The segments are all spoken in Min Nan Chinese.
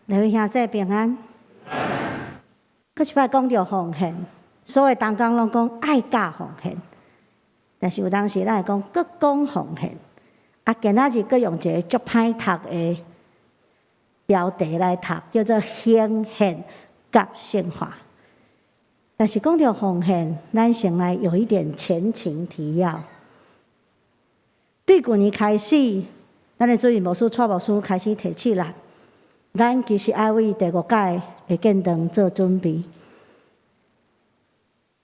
兩位兄弟平安。閣一擺講著奉獻，所有同工攏講愛佮奉獻，但是有當時咱會講閣講奉獻，啊，今仔日閣用一个足歹讀的標題來讀，叫做興獻佮聖化。但是講著奉獻，咱先來有一點前情提要。對舊年開始，咱的主任牧師、蔡牧師開始提醒咱，咱其實愛為第五屆的建堂做準備。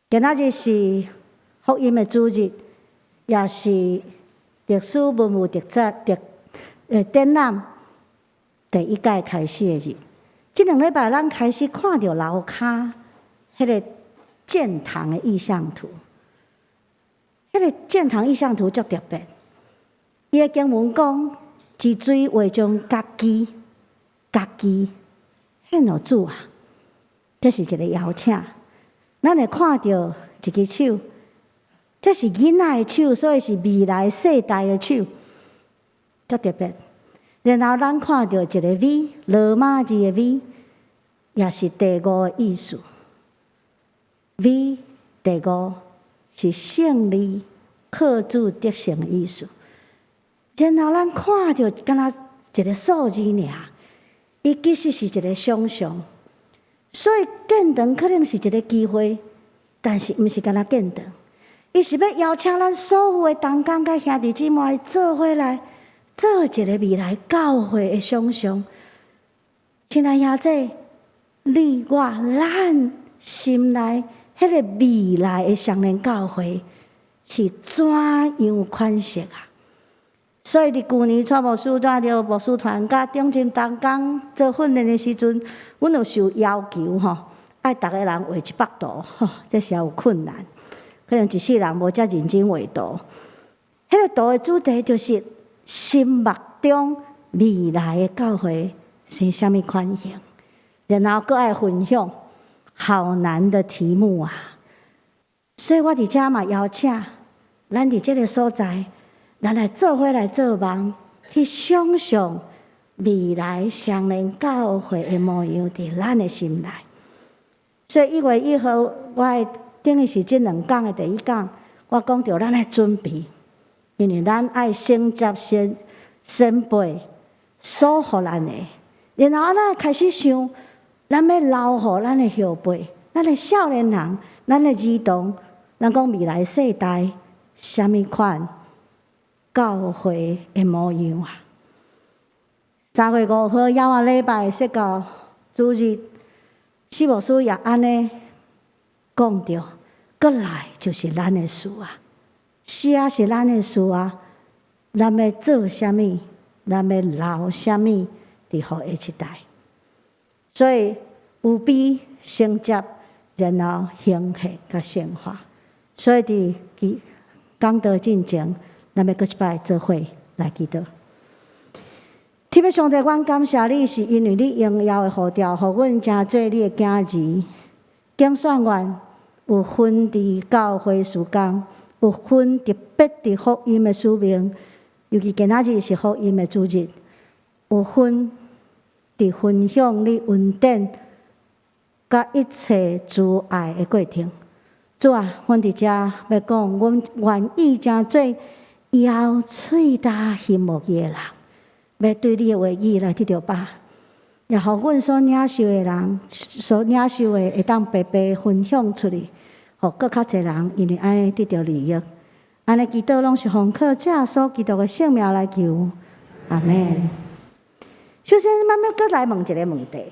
今仔日是福音的主日，也是歷史文物特展特展覽第一屆開始的日。這兩禮拜，咱開始看著樓跤彼个建堂的意向圖，彼个建堂意向圖足特別。伊的經文講，止水會將家己、家己獻予主啊，這是一个邀請。咱會看著一支手，這是囡仔的手，所以是未來世代的手，足特別。然後咱看著一个 V，羅馬字的 V，也是第五的意思。V 第五是勝利、靠主得勝的意思。然後咱看著敢若一个數字爾，伊其實是一个想像。所以建堂可能是一个機會，但是毋是干焦建堂，伊是欲邀請咱所有的同工佮兄弟姊妹做伙來做一个未來教會的想像。親愛兄弟，你我咱心內彼个未來的雙連教會是怎樣款式啊？所以佇舊年，蔡牧師帶著牧師團佮中正同工做訓練的時陣，阮有受要求吼，愛逐个人畫一幅圖，吼，這是也有困難，可能一世人無遮認真畫圖。彼个圖的主題就是心目中未來的教會是啥物款型，然後閣愛分享，好難的題目啊！所以我佇遮嘛邀請，咱佇這个所在，咱來做伙來做夢，去想象未來雙連教會的模樣佇咱的心內。所以1月1號，我的等於是這兩講的第一講，我講著咱愛準備，因為咱愛承接先先輩所予咱的，然後咱開始想，咱欲留予咱的後輩、咱的少年人、咱的兒童，咱講未來世代，啥物款教會的模樣啊？3月5號，猶仔禮拜釋教主日，施牧師也按呢講著，閣來就是咱的事啊！是啊，是咱的事啊！咱欲做啥物，咱欲留啥物，佇予下一代。所以預備承接，然後興獻佮聖化。所以佇講道進前，咱欲閣一擺做伙來祈禱。天父上帝，阮感謝你，是因為你榮耀的呼召，予阮成做你的囝兒。揀選阮有份佇教會事工，有份特別佇福音的使命，尤其今仔日是福音的主日，有份佇分享你恩典佮一切慈愛的過程。主啊，阮佇遮欲講，阮願意成做搖喙焦欣慕的人，欲對你的話語來得著飽，也予阮所領受的人，所領受的會當白白分享出去，予閣較濟人因為按呢得著利益。按呢祈禱攏是奉靠主耶穌基督的聖名來求，阿門。首先，咱欲閣來問一个問題，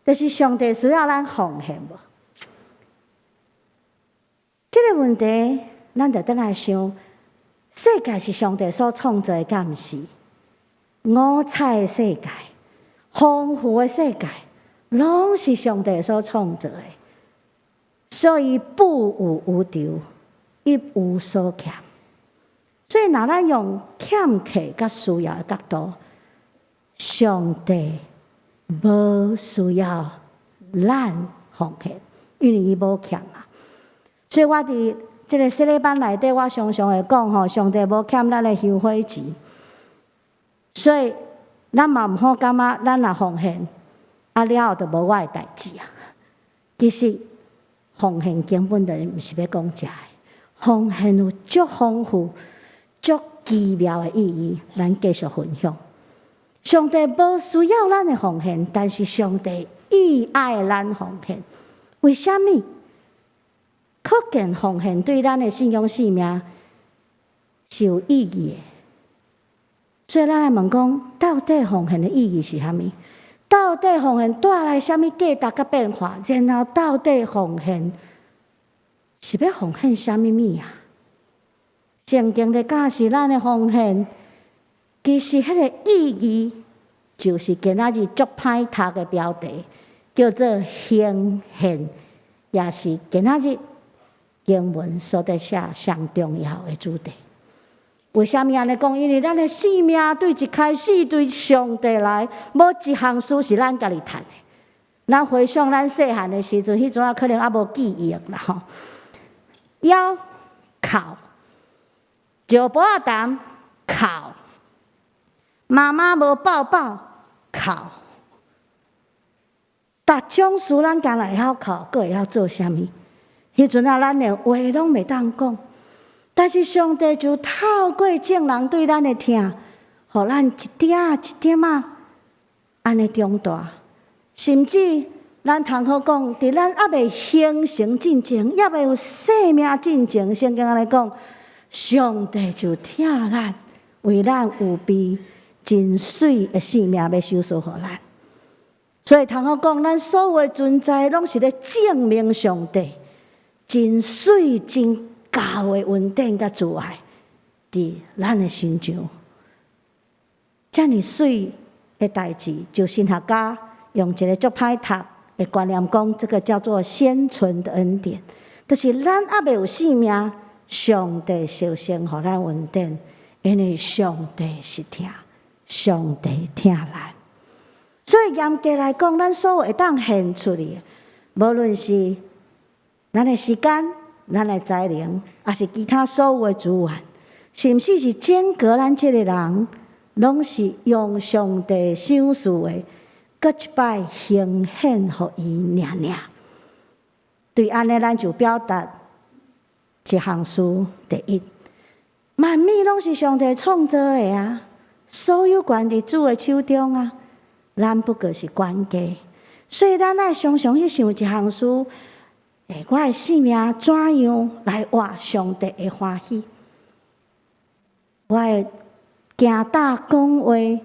就是上帝需要咱奉獻無？這个問題，咱就轉來想。世界是上帝所創造的，敢毋是？五彩的世界、豐富的世界，攏是上帝所創造的。所以不有餘籌，一無所欠。所以，若咱用欠缺佮需要的角度，上帝無需要咱奉獻，因為伊無欠啊。所以我佇這个洗禮班內底，我常常會講吼，上帝無欠咱的香火錢，所以咱嘛毋好感覺咱若奉獻，啊了後就無我的代誌啊。其實奉獻根本就毋是欲講食的，奉獻有足豐富、足奇妙的意義，咱繼續分享。上帝無需要咱的奉獻，但是上帝伊愛咱奉獻。為啥物？可見奉獻對咱的信仰生命是有意義的。所以咱來問講，到底奉獻的意義是啥物？到底奉獻帶來啥物價值佮變化？然後到底奉獻是欲奉獻啥物物啊？聖經咧教示咱的奉獻，其實彼个意義就是今仔日足歹讀的標題，叫做興獻，也是今仔日經文所佇寫上重要的主題。為啥物按呢講？因為咱的生命對一開始對上帝來，無一項事是咱家己趁的。咱回想咱細漢的時陣，彼陣仔可能猶無記憶啦吼。枵，哭，石樒仔澹，哭，媽媽無抱抱，哭。逐種事咱敢若會曉哭，閣會曉做啥物？彼陣仔咱連話攏袂當講。但是上帝就透過眾人對咱的疼，予咱一點一點仔按呢長大。甚至咱通好講，佇咱猶未形成進前，猶未有生命進前，聖經按呢講，上帝就疼咱，為咱預備真媠的生命欲賞賜予咱。所以通好講，咱所有的存在，攏是咧證明上帝真媠真夠的恩典佮慈愛，佇咱的身上。遮爾媠的代誌，就神學家用一个足歹讀的觀念講，這個叫做先存的恩典，就是咱猶未有生命，上帝就先予咱恩典，因為上帝是疼，上帝疼咱。所以嚴格來講，咱所有會當獻出去的，無論是咱的時間、咱的才能，抑是其他所有的資源，甚至是整個咱這个人，攏是用上帝賞賜的，閣一擺呈獻予伊爾爾。對按呢，咱就表達一項事：第一，萬物攏是上帝創造的啊，所有權佇主的手中啊，咱不過是管家，所以咱愛常常去想一項事：我的生命怎樣來活上帝會歡喜？我的行踏講話、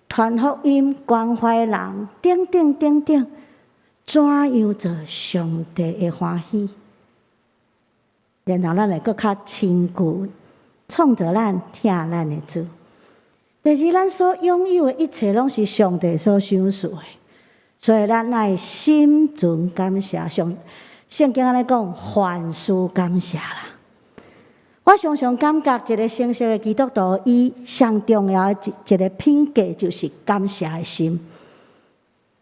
傳福音、關懷人，等等等等，怎樣做上帝會歡喜？然後咱會閣較親近創造咱、疼咱的主。第二，咱所擁有的一切，攏是上帝所賞賜的，所以咱愛心存感謝。上聖經按呢講，凡事感謝啦。我常常感覺一个成熟的基督徒，伊上重要的一個品格就是感謝的心。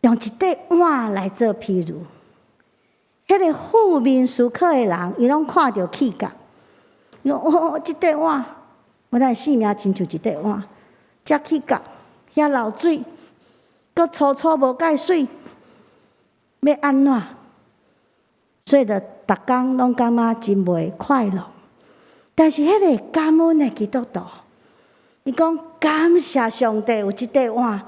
用一塊碗來做譬喻，彼個負面思考的人，伊攏看著氣角，伊講哦，這塊碗，我的生命親像一塊碗，遮起角，遐漏水，閣粗粗無蓋媠，欲按怎？所以就逐工攏感覺真袂快樂。但是彼个感恩的基督徒，伊講感謝上帝有這塊碗，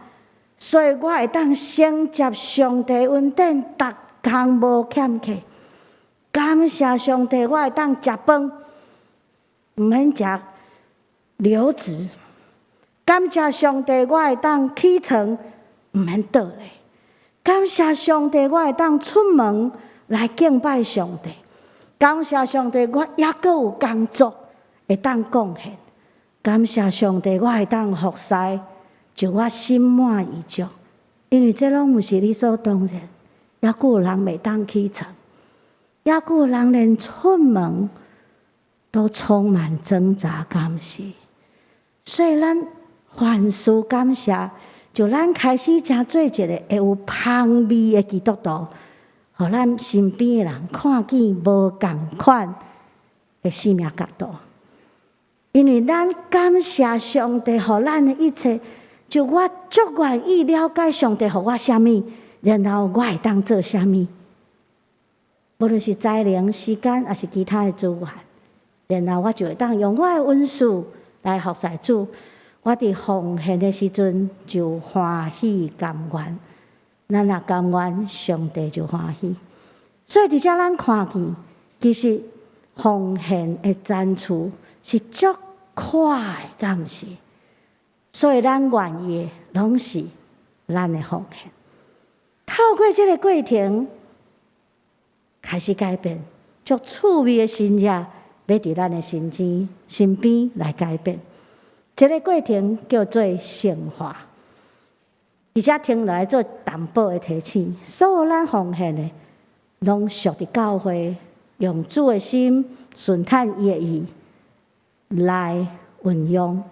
所以我會當承接上帝恩典，逐項無欠缺。感謝上帝，我會當食飯，毋免食流質。感謝上帝，我會當起床，毋免倒咧。感謝上帝，我會當出門來敬拜上帝。感謝上帝，我猶閣有工作會當貢獻。感謝上帝，我會當服侍，就我心滿意足。因為這攏毋是理所當然，猶閣有人袂當起床，猶閣有人連出門都充滿掙扎敢是。所以咱凡事感謝，就咱開始成做一个會有芳味的基督徒，予咱身邊的人看見無仝款的生命角度。因為咱感謝上帝予咱的一切，就我足願意了解上帝予我啥物，然後我會當做啥物？無論是才能、時間，抑是其他的資源，然後我就會當用我的恩賜來服侍主。我佇奉獻的時陣就歡喜甘願。咱若甘願，上帝就歡喜。所以佇遮咱看見，其實奉獻的層次是足闊的，敢毋是？所以咱願意的，攏是咱的奉獻。透過這個過程，開始改變，足趣味的神蹟，欲佇咱的身邊來改變。這個過程叫做聖化。佇遮停落來做淡薄的提醒，所有咱奉獻的，攏屬佇教會，用主的心順趁伊的意來運用，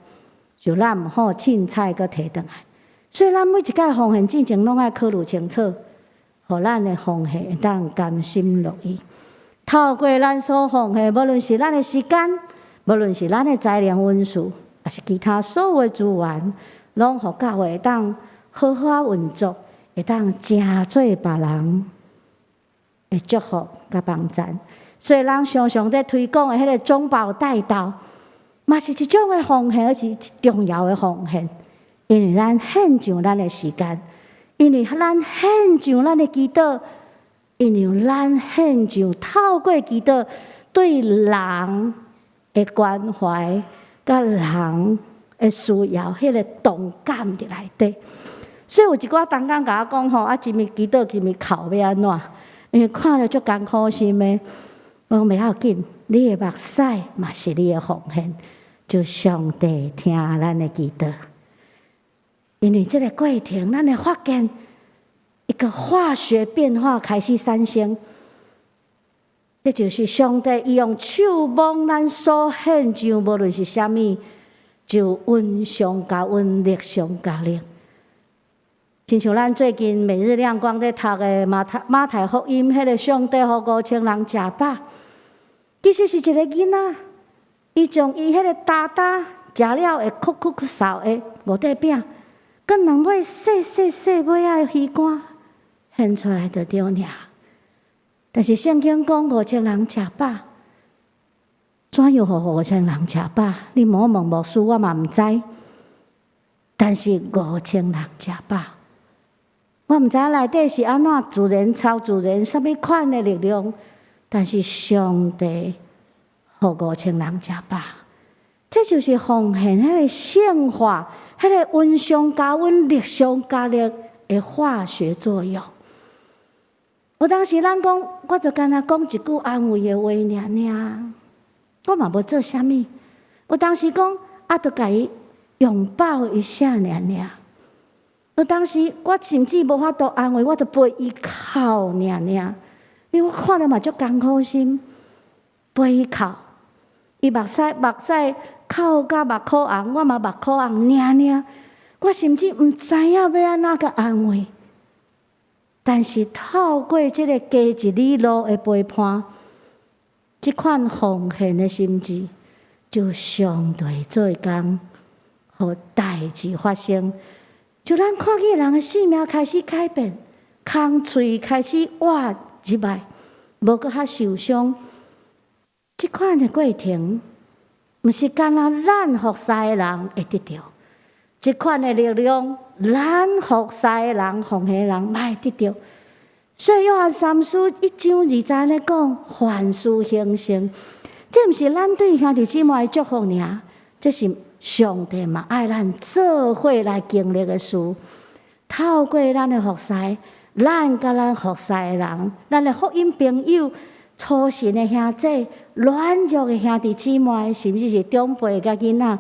就咱毋好凊彩閣提轉來。所以咱每一擺奉獻進前，攏愛考慮清楚，予咱的奉獻會當甘心樂意。透過咱所奉獻，無論是咱的時間，無論是咱的才能恩賜，抑是其他所有的資源，攏予教會會當好好運作，會當成做別人的祝福佮幫贊。所以，咱常常咧推廣的彼個中保代禱，嘛是一種的奉獻，而是重要的奉獻。因為咱獻上咱的時間，因為咱獻上咱的祈禱，因為咱獻上透過祈禱對人的關懷，佮人的需要，彼個同感佇內底。所以有一寡同工共我講吼，啊，今暝祈禱，今暝哭欲按怎？因為看了足艱苦心的。我講袂要緊，你的目屎嘛是你的奉獻，就上帝聽咱的祈禱。因為這個過程，咱會發現一個化學變化開始產生。這就是上帝伊用手摸咱所獻上，無論是啥物，就恩上加恩，力上加力。親像咱最近每日亮光咧讀的馬太福音，彼個上帝予5000人食飽，其實是一個囡仔，伊將伊彼個焦焦食了會咳咳咳嗽的五塊餅，佮兩尾細細細尾仔的魚乾獻出來就對爾。但是聖經講五千人食飽，怎樣予五千人食飽？你問問牧師，我嘛毋知。但是五千人食飽，我毋知內底是按怎自然、超自然，啥物款的力量。但是上帝予五千人食飽，這就是奉獻彼個聖化，彼個恩上加恩、力上加力的化學作用。有當時咱講，我就干焦講一句安慰的話爾爾，我嘛無做啥物。有當時講，啊，就共伊擁抱一下爾爾。有當時我甚至無法度安慰，我就陪伊哭爾爾，因為我看了嘛足艱苦心，陪伊哭，伊目屎哭甲目眶紅，我嘛目眶紅爾爾。我甚至毋知影欲按怎共安慰。但是透過這個加一里路的陪伴，這款奉獻的心志，就上帝做工，予代誌發生。就咱看見人的生命開始改變，空喙開始活入來，無閣較受傷。這款的過程，毋是干焦咱服侍的人會得著。這款的力量，咱服侍的人、奉獻的人嘛會得著。所以約翰三書一章二節咧講，凡事興盛，這毋是咱對兄弟姊妹的祝福爾，這是上帝嘛愛咱做伙來經歷的事。透過咱的服侍，咱佮咱服侍的人，咱的福音朋友、粗心的兄弟、軟弱的兄弟姊妹，甚至是長輩佮囡仔，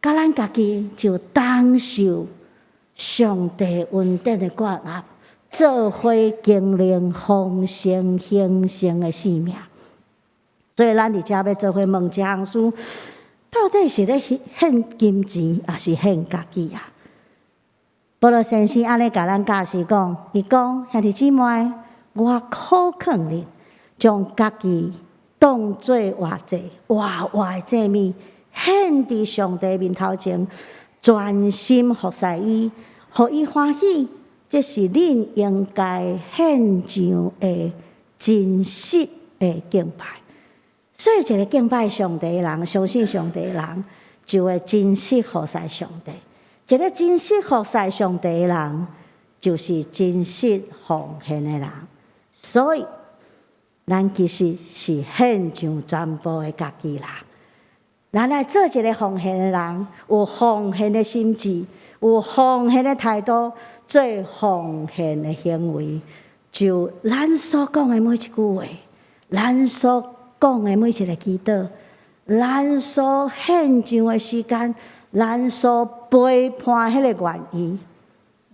佮咱家己就同受上帝恩典的灌壓，做伙經歷豐盛興盛的生命。所以咱佇遮欲做伙問一項事，到底是咧獻金錢，抑是獻家己啊？保羅先生按呢共咱教示講，伊講兄弟姊妹，我苦勸恁，將家己當做活祭，活活的祭物，獻佇上帝面頭前，專心服侍伊，予伊歡喜。這是恁應該獻上的真實的敬拜。所以，一个敬拜上帝的人，相信上帝的人，就會真實服侍上帝。一个真實服侍上帝的人，就是真實奉獻的人。所以，咱其實是獻上全部的家己啦。咱來做一个奉獻的人，有奉獻的心志，有奉獻的態度，做奉獻的行為，就咱所講的每一句話，咱所講的每一个祈禱，咱所獻上的時間，咱所陪伴彼个願意，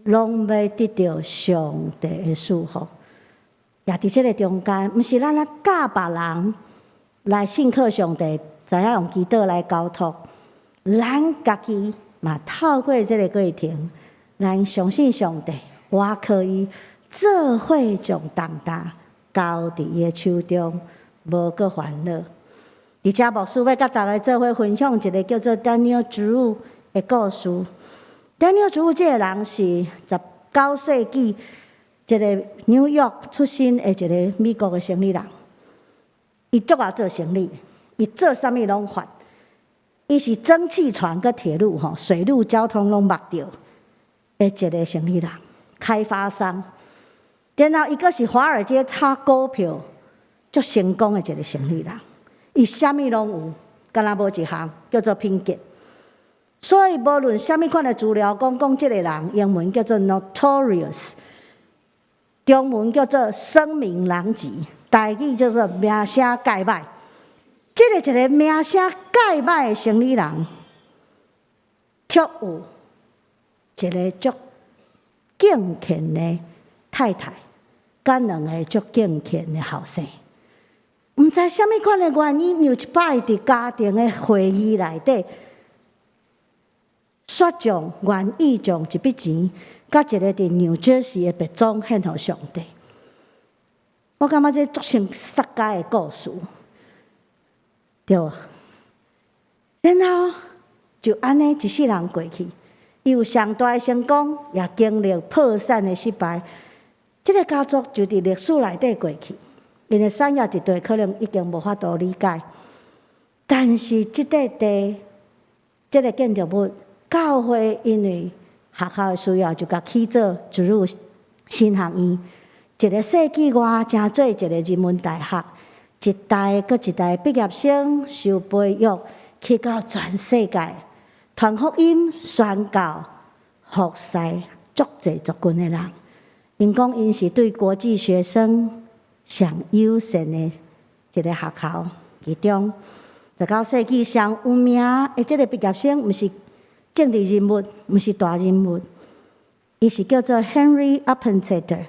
攏欲得著上帝的祝福。也佇這个中間，毋是咱來教別人來信靠上帝，知影用祈禱來交託，咱家己嘛透過這个過程，咱相信上帝，倚靠伊做伙將重擔交佇伊的手中，無閣煩惱。而且牧師欲佮大家做伙分享一个叫做 Daniel Drew 的故事。Daniel Drew 這个人是19世紀一个紐約出身的一个美國的生意人。伊足𠢕做生意，伊做啥物攏發。伊是蒸汽船佮鐵路吼，水陸交通攏捌著的一个生意人，開發商。然後伊閣是華爾街炒股票足成功的一个生意人。伊啥物攏有，敢若無一項叫做貧瘠。所以無論啥物款的資料，講講這个人，英文叫做 notorious，中文叫做聲名狼藉，台語叫做名聲蓋歹。這个一个名聲蓋歹的生意人，卻有一个足敬虔的太太，佮兩个足敬虔的後生。毋知啥物款的原因，有一擺佇家庭的會議內底，煞將願意將一筆錢，佮一个佇紐澤西的別莊獻予上帝。我感覺這足像撒該的故事，對無？然後就按呢一世人過去，伊有上大的成功，也經歷破產的失敗。這个家族就佇歷史內底過去，𪜶的產業佇地可能已經無法度理解。但是這塊地，這个建築物，教會因為學校的需要，就共起做植入神學院。一个世紀外，成做一个人文大學，一代閣一代畢業生受培育，去到全世界傳福音、宣教、服侍足濟族群的人。𪜶講𪜶是對國際學生上友善的一个學校。其中，19世紀上有名的這个畢業生，毋是政治人物，毋是大人物，伊是叫做 Henry Appenzeller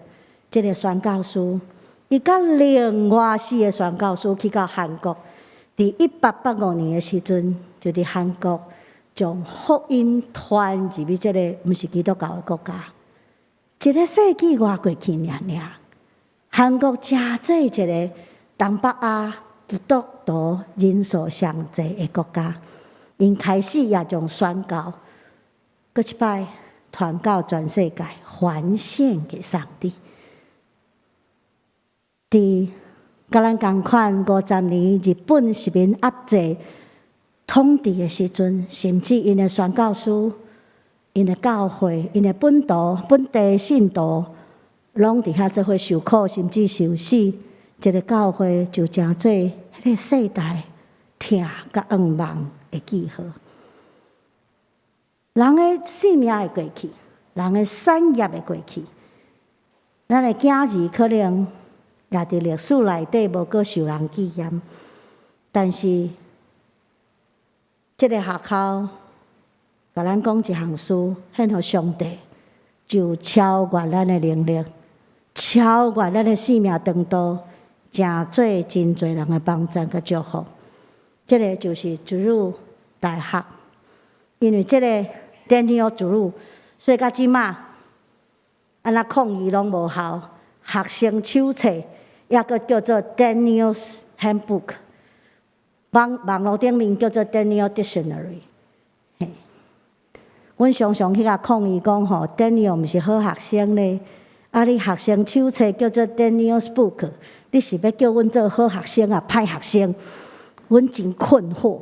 這个宣教師。伊佮另外四个宣教師去到韓國，佇1885年的時陣，就佇韓國將福音傳入去這个毋是基督教的國家。一个世紀外過去爾爾，韓國成做一个東北亞基督徒人數上濟的國家。𪜶開始也將宣教，閣一擺傳到全世界，還獻給上帝。佇佮咱仝款50年日本殖民壓制統治的時陣，甚至𪜶的宣教師、𪜶的教會、𪜶的本土本地信徒，攏佇遐做伙受苦，甚至受死。這个教會就成做彼个世代疼佮向望的記號。人的性命會過去，人的產業會過去，咱的囝兒可能也佇歷史內底無閣受人紀念，但是這个學校共咱講一項事，獻予上帝，就超越咱的能力，超越咱的生命長度，成做真濟人的幫贊佮祝福。這个就是植入大學，因為這个 Daniel Drew，所以到這馬按怎抗議攏無效，學生手冊抑閣叫做 Daniel's Handbook，網網路頂面叫做 Daniel Dictionary。嘿，阮常常去共抗議講吼，Daniel 毋是好學生咧。啊，你學生手冊叫做 Daniel's Book，你是欲叫阮做好學生抑歹學生？阮真困惑。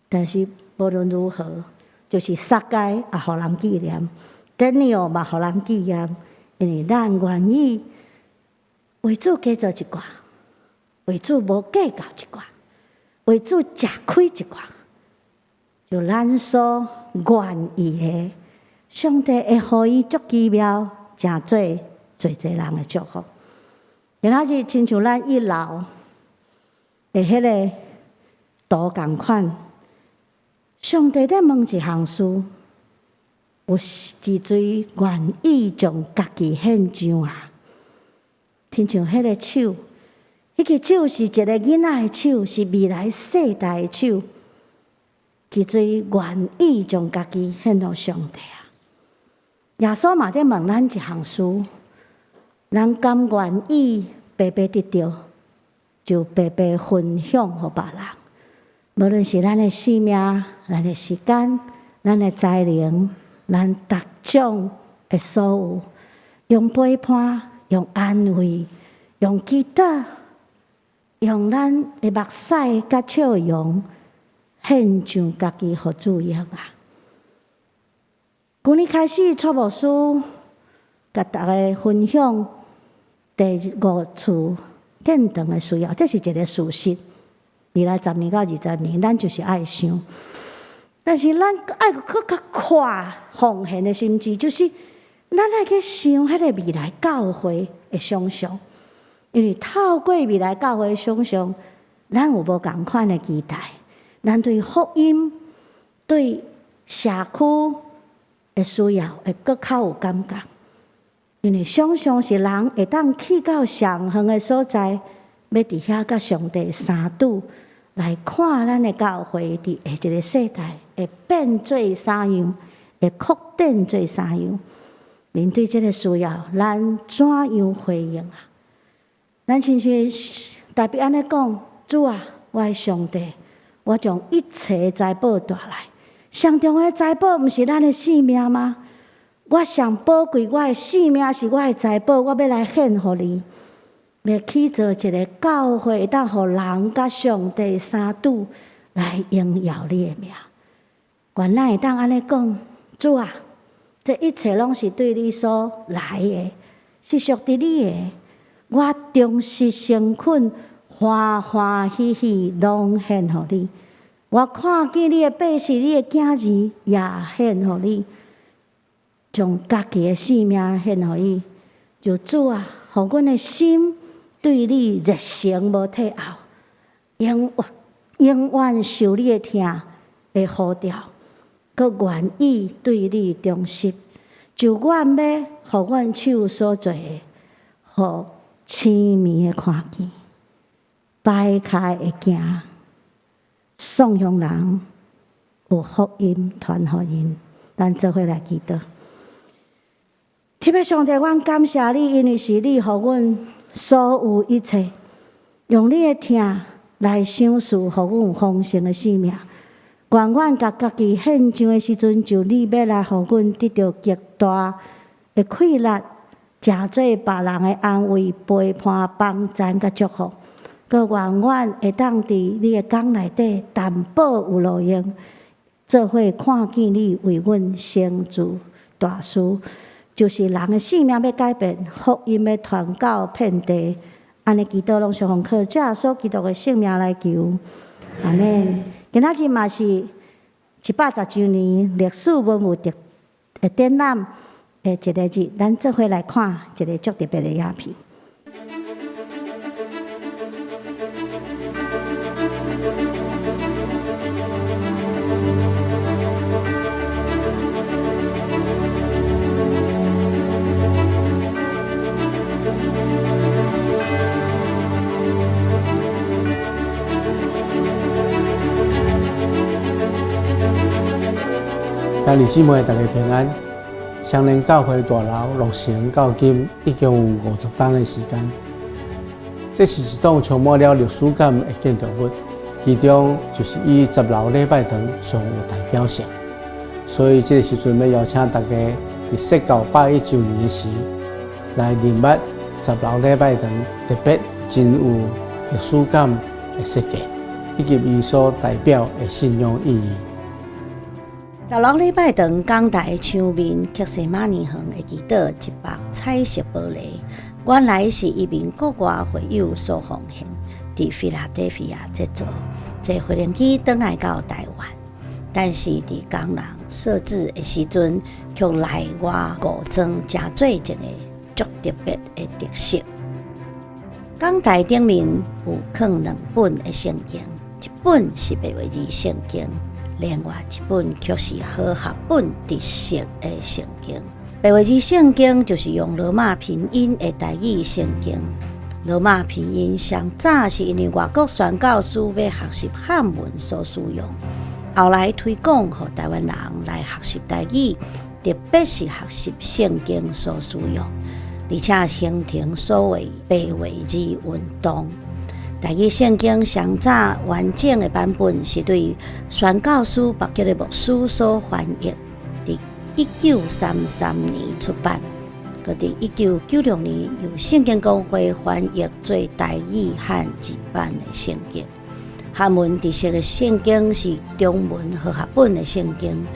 但是無論如何，就是撒該也予人紀念，Daniel 嘛予人紀念，因為咱願意為主加做一寡，為主無計較一寡，為主食虧一寡，就咱所願意的，上帝會予伊足奇妙，成做濟濟人的祝福。今仔日親像咱一樓的彼个圖仝款，上帝咧問一項事，有一濟願意將家己獻上啊？親像彼个手，彼个手是一个囡仔的手，是未來世代的手，一濟願意將家己獻予上帝啊！耶穌嘛咧問咱一項事，咱敢願意白白得著，就白白分享予別人。無論是咱的性命、咱的時間、咱的才能、咱逐種的所有，用陪伴、用安慰、用祈禱、用咱的目屎佮笑容，獻上家己予主用啊！舊年開始，蔡牧師共大家分享第五次建堂的需要，這是一個事實。未來十年到20年，咱就是愛想，但是咱愛閣較闊奉獻的心志，就是咱愛去想彼个未來教會的想像，因為透過未來教會的想像，咱有無仝款的期待，咱對福音、對社區的需要會閣較有感覺，因為想像是人會當去到上遠的所在，欲佇遐佮上帝相拄，來看咱的教會佇下一个世代會變做啥樣，會擴展做啥樣。面對這個需要，咱怎樣回應啊？咱親像大衛按呢講：主啊，我的上帝，我將一切財寶帶來。上重要的財寶毋是咱的性命嗎？我上寶貴，我的性命是我的財寶，我欲來獻予你，欲去做一个教會，會當予人佮上帝相拄，來榮耀你的名。願咱會當按呢講，主啊，這一切攏是對你所來的，是屬佇你的。我忠實誠懇，歡歡喜喜，攏獻予你。我看見你的百姓，你的囝兒也獻予你，將家己的性命獻予伊。就主啊，予阮的心對你熱誠無退後，永遠永遠受你的疼的呼召，閣願意對你忠實。就願欲予阮手所做的，予痴迷的看見，擺開會行。送向人有福音傳予𪜶，咱做伙來祈禱。天父上帝，阮感謝你，因為是你予阮所有一切，用你的疼來賞賜予阮豐盛的生命。願阮共家己獻上的時陣，就你欲來予阮得著極大的氣力，成做別人的安慰、陪伴、幫贊佮祝福。閣願阮會當佇你的工內底擔保有路用，做伙看見你為阮成就大事，就是人的性命欲改變，福音欲傳到遍地。按呢祈禱攏是奉靠主耶穌基督的聖名來求，阿們。今仔日嘛是110週年歷史文物的展覽的一个日，咱做伙來看一个足特別的影片。兄弟姊妹，大家平安。雙連教會大樓落成到今已經有50冬的時間，這是一棟充滿了歷史感的建築物，其中就是以十樓禮拜堂上有代表性。所以這个時陣欲邀請大家佇釋教101週年的時來認捌十樓禮拜堂特別真有歷史感的設計，以及伊所代表的信仰意義。十樓禮拜堂講台牆面客西馬尼園的祈禱一幅彩色玻璃，原來是移民國外會友所奉獻，佇菲拉德菲亞製作，坐飛行機轉來到台灣，但是佇工人設置的時陣，卻內外誤裝，成做一个足特別的特色。講台頂面有囥兩本的聖經，一本是白話字聖經，另外一本卻是和合本直釋的聖經。白話字聖經就是用羅馬拼音的台語聖經。羅馬拼音上早是因為外國宣教師欲學習漢文所使用，後來推廣予台灣人來學習台語，特別是學習聖經所使用，而且形成所謂白話字運動。台語聖經上早完整的版本是對宣教師北極的牧師所翻譯，佇1933年出版。閣佇1996年由聖經公會翻譯做台語漢字版的聖經。漢文直釋的聖經是中文和合本的聖經，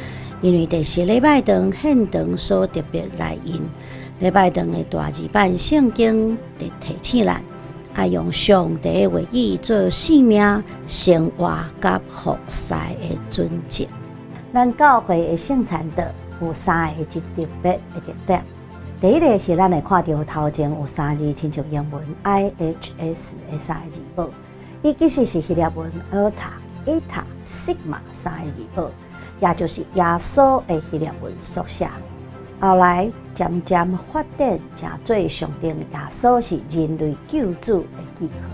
因為第四禮拜堂現場所特別來印禮拜堂的大字版聖經，佇提醒咱愛用上帝的話語做生命、生活佮服侍的準則。咱教會的聖餐桌有三个真特別的特點。第一个是咱會看著頭前有三字，親像英文 IHS 的三个字母，伊其實是希臘文 Iota、Eta、Sigma 三个字母，也就是耶穌的希臘文縮寫。後來漸漸發展，成做象徵耶穌是人類救主的記號。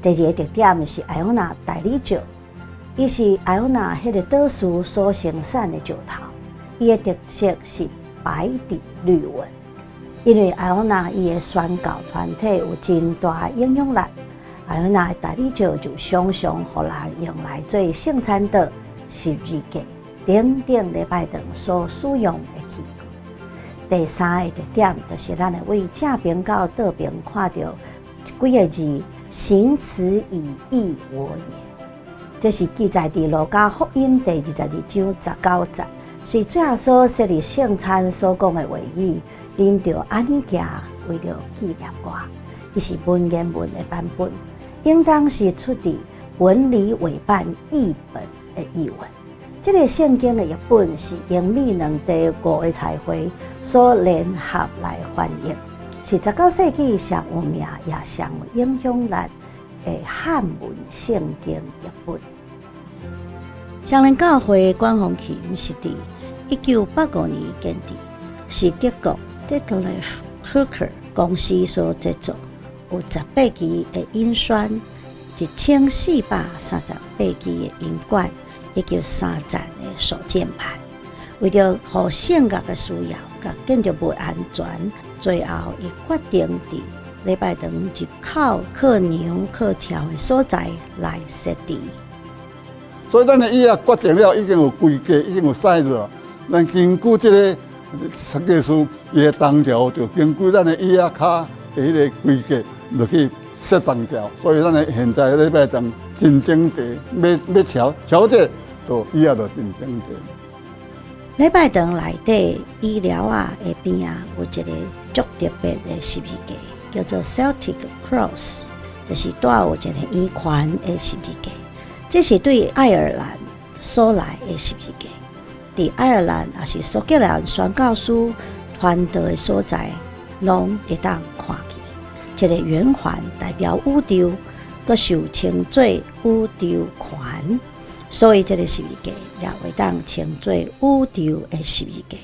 第二個特點是艾奧娜大理石，伊是艾奧娜彼个島嶼所生產的石頭，伊的特色是白底綠紋。因為艾奧娜伊的宣教團體有真大影響力，艾奧娜的大理石就常常予人用來做聖餐桌、十字架等等禮拜堂所使用的器具。第三个特點就是咱會對正爿到倒爿看著幾个字：行此以憶我也。這是記載佇路加福音第22章19節，是主耶穌設立聖餐所講的話語。恁著按呢行，為著紀念我。伊是文言文的版本，應當是出自文理委辦譯本的譯文。這个聖經的譯本是英美兩地五个差會所聯合來翻譯，是19世紀上有名也上有影響力的漢文聖經譯本。雙連教會管風琴是佇1985年建置，是德國 Detlev Hooker 公司所製作，有18支的音栓，1438支的音管，以及三層的鎖鍵盤。為著予聖樂的需要，佮建築物安全，最後伊決定佇禮拜堂入口靠娘靠柱的所在來設置。所以咱的椅仔決定了，已經有規格，已經有 size 了。咱根據這个設計師伊的銅條，就根據咱的椅仔跤的彼个規格落去設銅條。所以咱的現在禮拜堂真整齊，欲喬喬這就椅仔就真整齊。禮拜堂內底椅寮仔的邊仔有一个足特別的十字架，叫做 Celtic Cross，就是帶有一个圓環的十字架。這是對愛爾蘭所來的十字架。佇愛爾蘭抑是蘇格蘭宣教師傳道的所在，攏會當看見。這个圓環代表宇宙，閣受稱做宇宙環，所以這个十字架也會當稱做宇宙的十字架，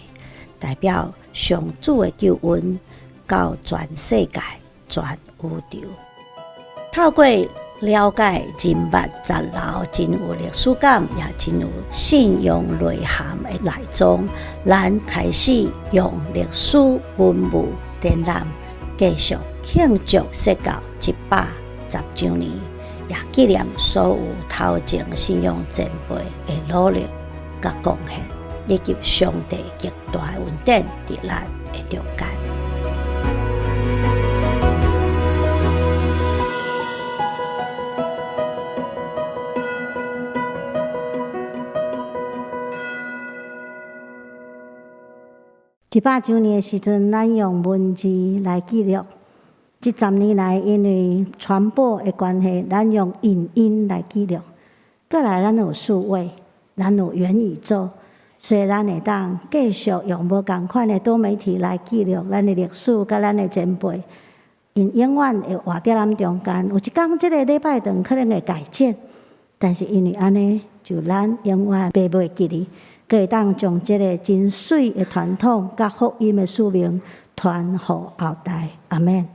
代表上主的救恩到全世界、全宇宙。透過了解認捌十樓真有歷史感，也真有信仰內涵的內裝，咱開始用歷史文物展覽，繼續慶祝釋教110週年，也紀念所有頭前信仰前輩的努力佮貢獻。以及上帝極大的恩典佇咱的中間。100週年的時陣，咱用文字來記錄；這10年來，因為傳播的關係，咱用影音來記錄。閣來，咱有數位，咱有元宇宙，所以咱會當繼續用無仝款的多媒體來記錄咱的歷史，佮咱的前輩，𪜶永遠會活佇咱中間。有一工，這個禮拜堂可能會改建，但是因為按呢，就咱永遠袂袂記得。閣會當將這个真媠的傳統佮福音的使命傳予後代。阿們。